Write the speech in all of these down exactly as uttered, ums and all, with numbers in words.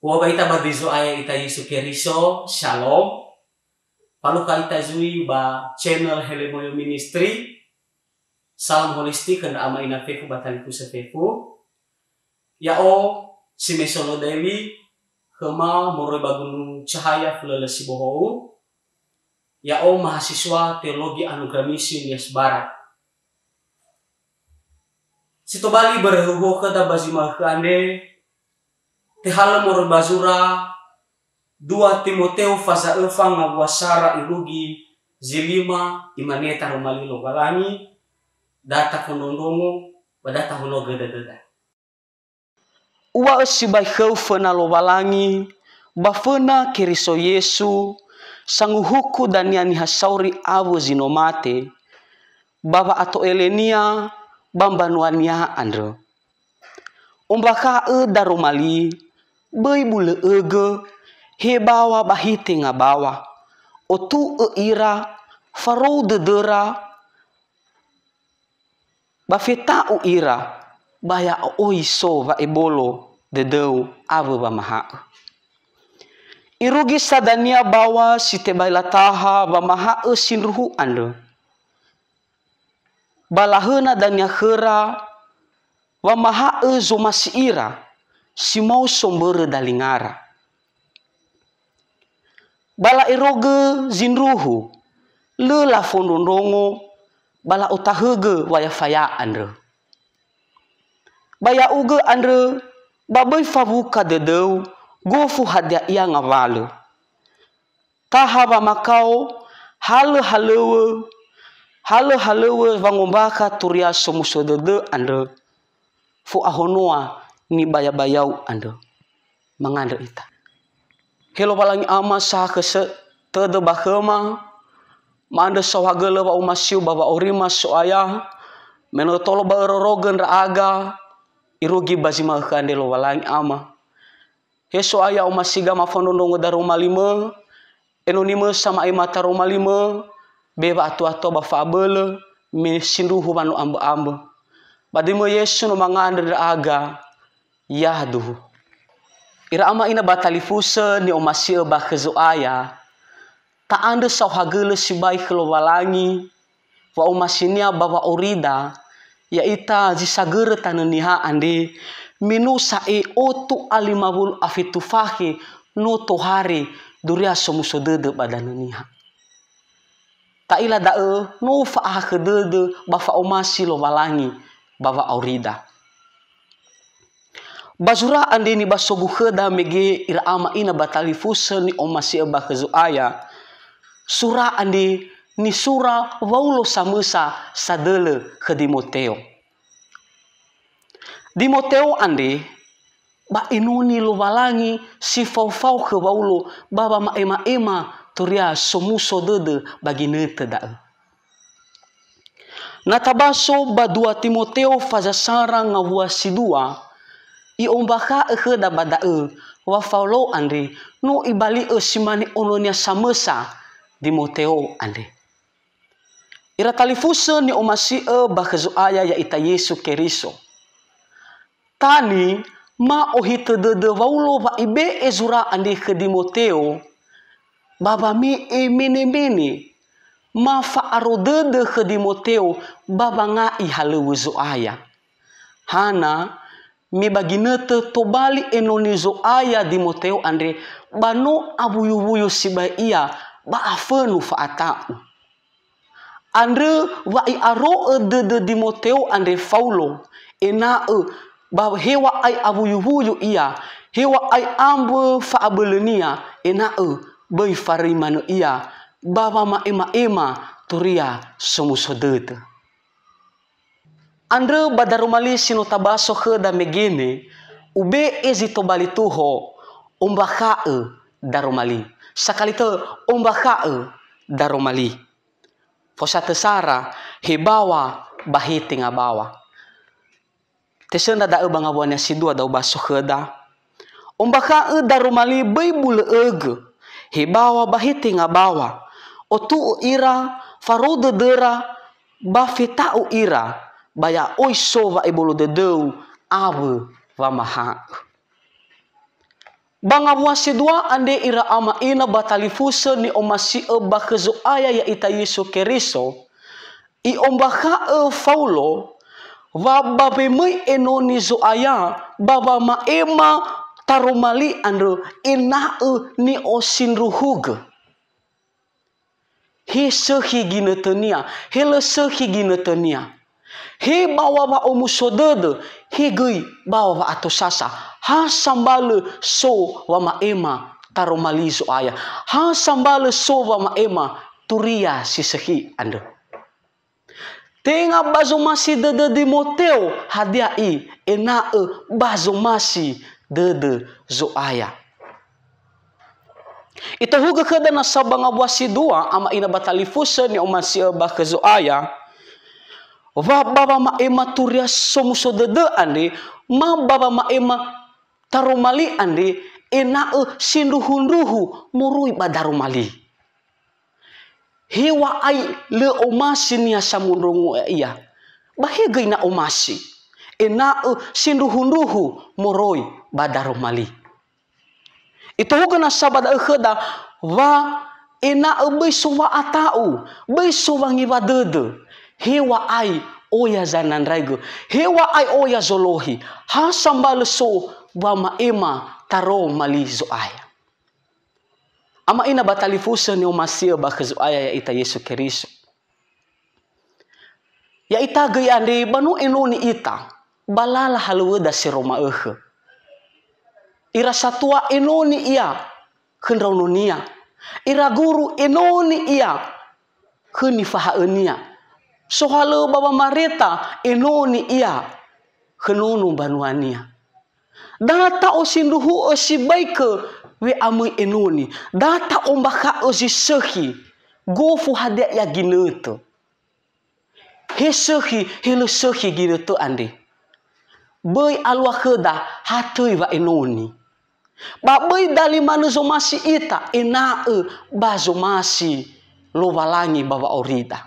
U'oga ita ba Zo'aya ita Yesu Keriso, Shalom. Falukha ita zui ba channel Helemoyo Ministry. Salam holistik khö ndra ama ina fefu ba talifusö fefu. Ya'o si Mesono Dewi, khöma moroi ba Gunung Cahaya Fulölö Sibohou. Ya'o mahasiswa Teologi Anugerah Misi Nias Barat. Si tobali börö huhuo khöda ba zi ma'ökhö andre, tehalö moroi ba zura dua Timoteo faza öfa ngawua sara irugi zi lima, imane taroma li Lowalangi, da tafondrondrongo, ba da tahonogö dödöda. Uŵa'ö sibai khöu föna Lowalangi, ba föna Keriso Yesu, sanguhuku dania niha sauri awö zi no mate, ba wa'ato'elenia ba mbanuania andrö. Ombakha'ö daroma li, böi bulö'ögö, he baŵa ba he tenga baŵa. Otu'ö ira, farou dödöra, ba feta'u ira, ba ya'o oi so wa'ebolo dödöu awö wamaha'ö. Irugi sa dania baŵa si tebai lataha wamaha'ö sindruhu andrö. Ba lahöna dania khöra wamaha'ö zomasi ira si maoso mbörö dalingara. Ba la'erogö zindruhu, lö lafondrondrongo, ba la'otahögö wayafaya andrö. Ba ya'ugö andrö, ba böi fawuka dödöu, gofu hadia ia ngawalö. Taha wamakao, halöhalöŵö, halöhalöŵö wangombakha Turia Somuso Dödö andrö, fo'ahonoa nibayabayau andrö. Mangandrö ita. He Lowalangi Ama, sakhösö tödö ba khöma, ma'andrö saohagölö wa'omasiu ba wa'aurima So'aya, me no tolo ba örörogö ndra'aga, irugi ba zi ma'ökhö andre Lowalangi Ama. He So'aya, omasiga mafondrondrongo daroma limö, enonimö sama'ema taroma limö, be wa'atuatua ba fa'abölö, me sindruhu wa no ambö'ambö. Ba döimö Yesu no mangandrö ndra'aga, yaduhu. Ira ama ina ba talifusö ni'omasi'ö ba khö Zo'aya, ta'andrö saohagölö sibai khö Lowalangi, wa'omasinia ba wa'aurida, ya'ita zi sagörö Tanö Niha andre, me no sa'e otu a lima wulu a fitu fakhe no tohare Duria Somuso Dödö ba Danö Niha. Ta'ila da'ö no fa'ahakhö dödö ba fa'omasi Lowalangi ba wa'aurida. Ba zura andre nibasogu khöda mege ira ama ina ba talifusö ni'omasi'ö ba khö Zo'aya, sura andre nisura Waulo samösa sadölö khö Dimoteo. Dimoteo andre ba enoni Lowalangi si faofao khö Waulo ba wama'ema'ema Turia Somuso Dödö ba ginötö da'ö. Na tabaso ba dua Timoteo fazasara ngawua si dua, i'ombakha'ö khöda ba da'ö wa Faulo andre no ibali'ö si mane ononia samösa Dimoteo andre. Ira talifusö ni'omasi'ö ba khö Zo'aya ya'ita Yesu Keriso. Tani ma ohitö dödö Waulo wa ibe'e zura andre khö Dimoteo, ba wame'e menemene, ma fa'aro dödö khö Dimoteo ba wanga'i halöŵö Zo'aya. Hana, me ba ginötö tobali enoni Zo'aya Dimoteo andre, ba no awuyuwuyu sibai ia ba afönu fa'ata'u. Andrö wa i'aro'ö dödö Dimoteo andre Faulo, ena'ö ba heŵa'ae awuyuwuyu ia, heŵa'ae ambö fa'abölönia, ena'ö böi faröi manö ia ba wama'ema'ema Turia Somuso Dödö. Andrö ba daroma li si no tabaso khöda mege ne, ube'e zi tobali tuho, ombakha'ö daroma li. Sakali tö, ombakha'ö daroma li. Fosatö sara, he baŵa ba he tenga baŵa. Tesöndra da'ö ba ngawuania si dua da'ö baso khöda. Ombakha'ö daroma li böi bulö'ögö, he baŵa ba he tenga baŵa. Otu'ö ira, farou dödöra, ba feta'u ira, ba ya'oi so wa'ebolo dödöu awö wamaha'ö. Ba ngawua si dua andre ira ama ina ba talifusö ni'omasi'ö ba khö Zo'aya ya'ita Yesu Keriso, i'ombakha'ö Faulo wa ba wemöi enoni Zo'aya ba wama'ema taroma li andrö ena'ö ni'osindruhugö. He sökhi ginötönia, he lö sökhi ginötönia. He bawa wa'omuso dödö, he göi bawa wa'atosasa. Ha sambalö so wama'ema taroma li Zo'aya. Ha sambalö so wama'ema turia si sökhi andrö. Tenga ba zomasi dödö Dimoteo, hadia i, ena'ö ba zomasi dödö Zo'aya. Itohugö khöda nasa ba ngawua si dua, ama ina ba talifusö ni'omasi'ö ba khö Zo'aya, wa ba wama'ema turia somuso dödö andre, ma ba wama'ema taroma li andre, ena'ö sindruhundruhu moroi ba daroma li. He wa'ai lö omasi niha samondrongo ia, ba he göi na omasi, ena'ö sindruhundruhu moroi ba daroma li. Itohugö nasa ba da'ö khöda wa ena'ö böi so wa'ata'u, böi so wangewa dödö, he wa'ai oya zanandraigö, he wa'ai oya zolohi, ha sambalö so wama'ema taroma li Zo'aya. Ama ina ba talifusö ni'omasi'ö ba khö Zo'aya ya'ita Yesu Keriso. Ya'ita göi andre ba no enoni ita, ba lala halöŵöda si ero ma'ökhö. Ira satua enoni ia khö ndraononia. Ira guru enoni ia khö nifahaönia. Sohalöŵö ba wamareta enoni ia khö nono mbanuania. Da ta'osindruhu'ö sibai khö we'amöi enoni. Da ta'ombakha'ö zi sökhi, gofu hadia ia ginötö. He sökhi, he lö sökhi ginötö andre. Böi alua khöda ha töi wa'enoni. Ba böi dali manö zomasi ita, ena'ö ba zomasi Lowalangi ba wa'aurida.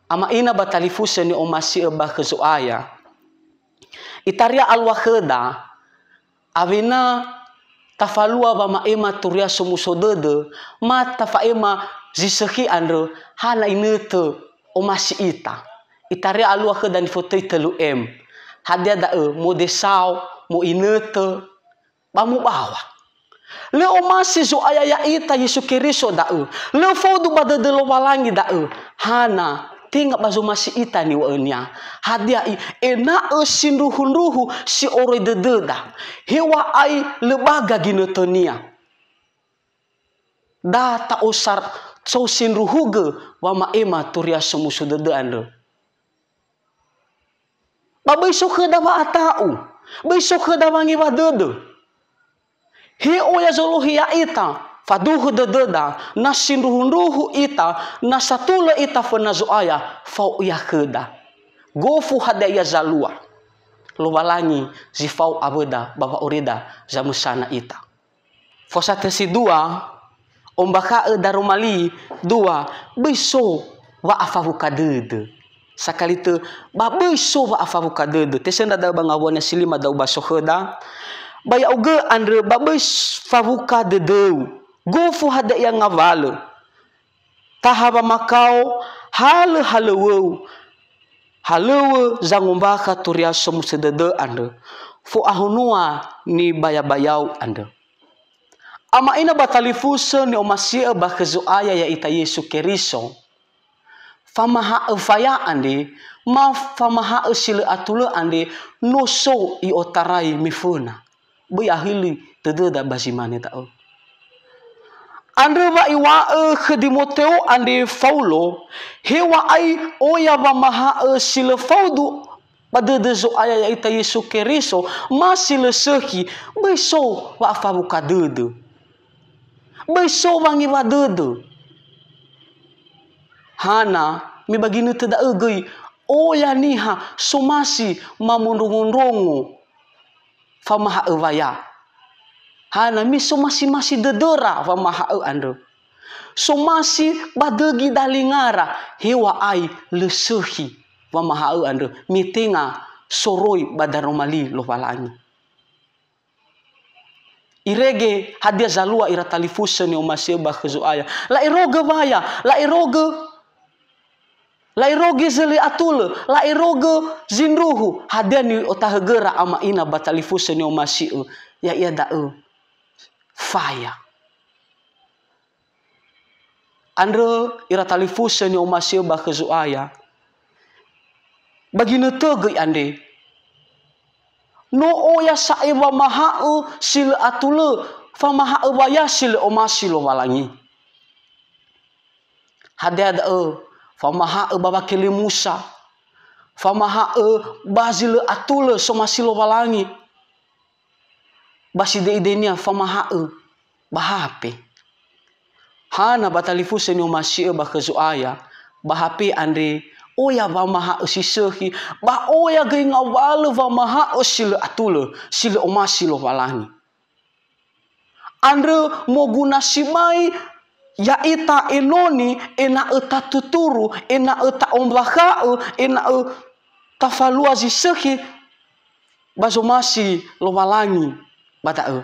Ama ina ba talifusö ni'omasi'ö ba khö Zo'aya. Itaria alua khöda, awena tafalua wama'ema turia somuso dödö, ma tafa'ema zi sökhi andrö, hana inötö omasi ita. Itaria alua khöda nifotöi tölu M. Hadia da'ö? Modesao, mo'inötö, ba mubawa. Lö omasi Zo'aya ya'ita Yesu Keriso da'ö. Lö faudu ba dödö Lowalangi da'ö. Hana, tenga ba zomasi ita niŵa'önia. Hadia i, ena'ö sindruhundruhu si oroi dödöda. Heŵa'ae lö baga ginötönia. Da ta'osar-, so sindruhugö wama'ema turia somuso dödö andrö. Ba böi so khöda wa'ata'u, böi so khöda wangewa dödö. He oya zolohi ya'ita, faduhu dödöda, na sindruhundruhu ita, na satulö ita föna Zo'aya, fao ia khöda. Gofu hadia ia zalua. Lowalangi zi fao awöda ba wa'aurida zamösana ita. Fosatö si dua, ombakha'ö daroma li, dua, böi so wa'afawuka dödö. Sakali tö, ba böi so wa'afawuka dödö. Tesöndra da'ö ba ngawuania si lima da'ö ba so khöda. Ba ya'ugö andrö, ba böi s-, fawuka dödöu. Gofu hadia ia ngawalö. Taha wamakao, halö halöŵöu, halöŵö zangombakha turia somuso dödö andrö, fo'ahonoa nibayabayau andrö. Ama ina ba talifusö ni'omasi'ö ba khö Zo'aya ya'ita Yesu Keriso, famaha'ö waya andre, ma famaha'ö si lö atulö andre, no so i'otarai meföna. Böi ahili dödöda ba zi mane da'ö. Andrö wa iŵa'ö khö Dimoteo andre Faulo, heŵa'ae oya wamaha'ö si lö faudu ba dödö Zo'aya ya'ita Yesu Keriso, ma si lö sökhi, böi so wa'afawuka dödö. Böi so wangewa dödö. Hana, me ba ginötö da'ö göi, oya niha somasi mamondrongondrongo famaha'ö waya. Hana me somasi-masi dödöra wamaha'ö andrö. Somasi ba dögi dalingara, heŵa'ae lö sökhi wamaha'ö andrö, me tenga soroi ba daroma li Lowalangi. Irege hadia zalua ira talifusö ni'omasi'ö ba khö Zo'aya. La'erogö waya, la'erogö, la'erogö zölö atulö, la'erogö zindruhu. Hadia ni'otahögöra ama ina ba talifusö ni'omasi'ö, ya'ia da'ö faya. Andrö ira talifusö ni'omasi'ö ba khö Zo'aya. Ba ginötö göi andre, no oya sa'ae wamaha'ö si lö atulö, famaha'ö waya si lö omasi Lowalangi. Hadia da'ö? Famaha'ö ba wakelemusa, famaha'ö ba zi lö atulö somasi Lowalangi. Ba side'e-de'enia famaha'ö ba H P. Hana ba talifusö ni'omasi'ö ba khö Zo'aya, ba H P andre, oya wamaha'ö si sökhi, ba oya göi ngawalö wamaha'ö si lö atulö, si lö omasi Lowalangi. Andrö moguna sibai ya'ita enoni ena'ö tatuturu, ena'ö ta'ombakha'ö, ena'ö tafalua zi sökhi ba zomasi Lowalangi ba da'ö.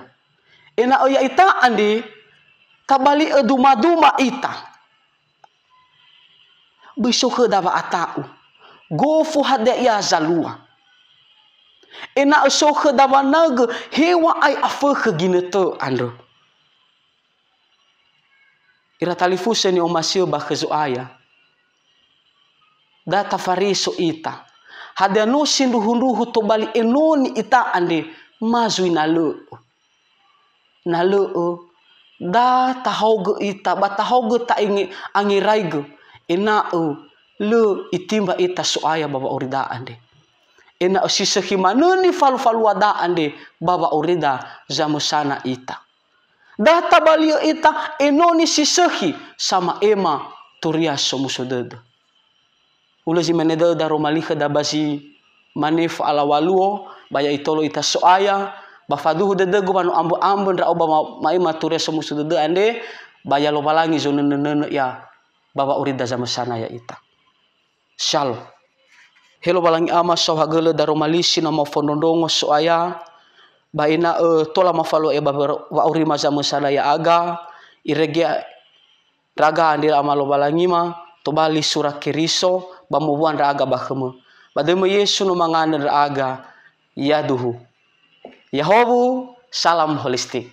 Ena'ö ya'ita andre tabali'ö duma-duma ita. Böi so khöda wa'ata'u, gofu hadia ia zalua. Ena'ö so khöda wanaögö heŵa'ae afökhö ginötö andrö. Ira talifusö ni'omasi'ö ba khö Zo'aya. Da tafareso ita. Hadia no sindruhu-ndruhu tobali enoni ita andre, ma zui na lö'ö. Na lö'ö, da tahaogö ita, ba tahaogö ta'enge-, angeraigö, ena'ö lö itimba ita So'aya ba wa'aurida andre. Ena'ö si sökhi manö nifalu-faluada andre ba wa'aurida zamösana ita. Da tabali'ö ita enoni si sökhi sama'ema Turia Somuso Dödö. Ulö zi mane da'ö daroma li khöda ba zi mane fa'alaŵa luo, ba ya'itolo ita So'aya, ba faduhu dödögu wa no ambö-ambö ndra'o ba ma-, ma'ema Turia Somuso Dödö andre, ba ya Lowalangi zonönö-nönö ia ba wa'aurida zamösana ya'ita. Shalom. He Lowalangi Ama saohagölö daroma li si no mafondrondrongo So'aya, ba ena'ö tola mafalua'e ba wa'aurima zamösana ya'aga, irege ndra'aga andre Ama Lowalangima, tobali sura Keriso, ba mowua ndra'aga ba khömö. Ba döimö Yesu no mangandrö ndra'aga, yaduhu. Yahowu, salam holistik.